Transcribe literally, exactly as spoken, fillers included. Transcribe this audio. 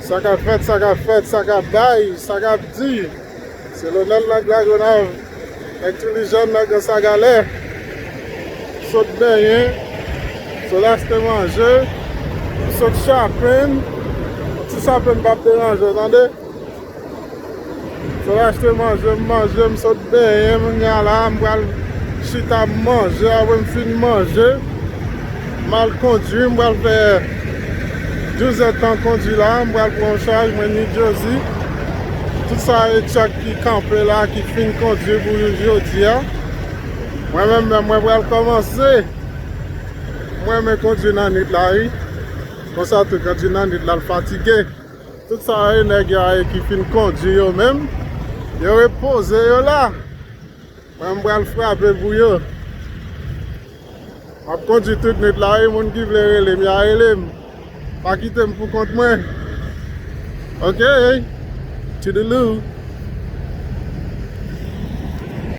Sa k ap fèt, sa k ap fèt, sa k ap bay, sa k ap di. Se Lonèl nèg Lagonav, nèg Toulijòn, nèg Ansagalè. Sot benyen, sot achte manje, sot chapenn. Ti chapenn p ap deranje w, tande. Sot achte manje, m manje, m sot benyen, m nya la, m pral chita, m manje, apre m fin manje, m al kondui, m pral fè douz èdtan kondui la, m pral pran yon chaj, mwen New Jersey. Tout sa e Chuck ki kanpe la, ki fin kondui pou jodi a. Mwen menm, menm, mwen pral kòmanse. Mwen renmen kondui nan nwit la, wi. Konsa tou, kondui nan nwit la, l fatige. Tout sa e nèg yo a ki fin kondui yo menm. Yo repoze yo la. Mwen, m pral frape pou yo. M ap kondui tout nwit la, e moun ki vle rele m, y a rele m. Pa kite m pou kont mwen. Ok. Toodaloo.